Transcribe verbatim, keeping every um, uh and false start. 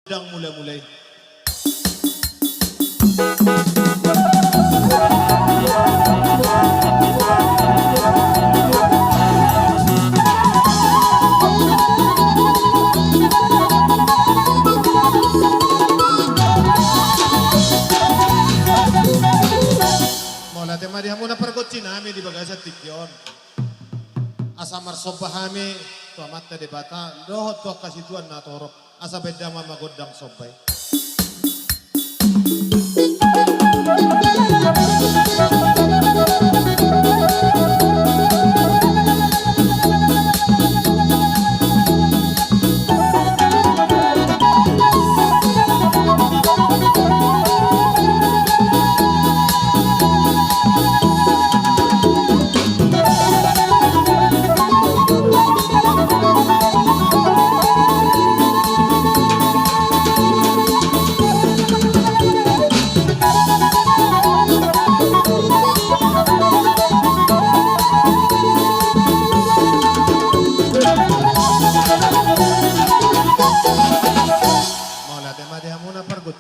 Dang mula-mula i. Mauliate ma di hamu na pargonsi nami di bagasan tingki on. Asa marsomba hami tu Amanta Debata dohot tu angka situan na torop, asa baen damang ma gondang somba i.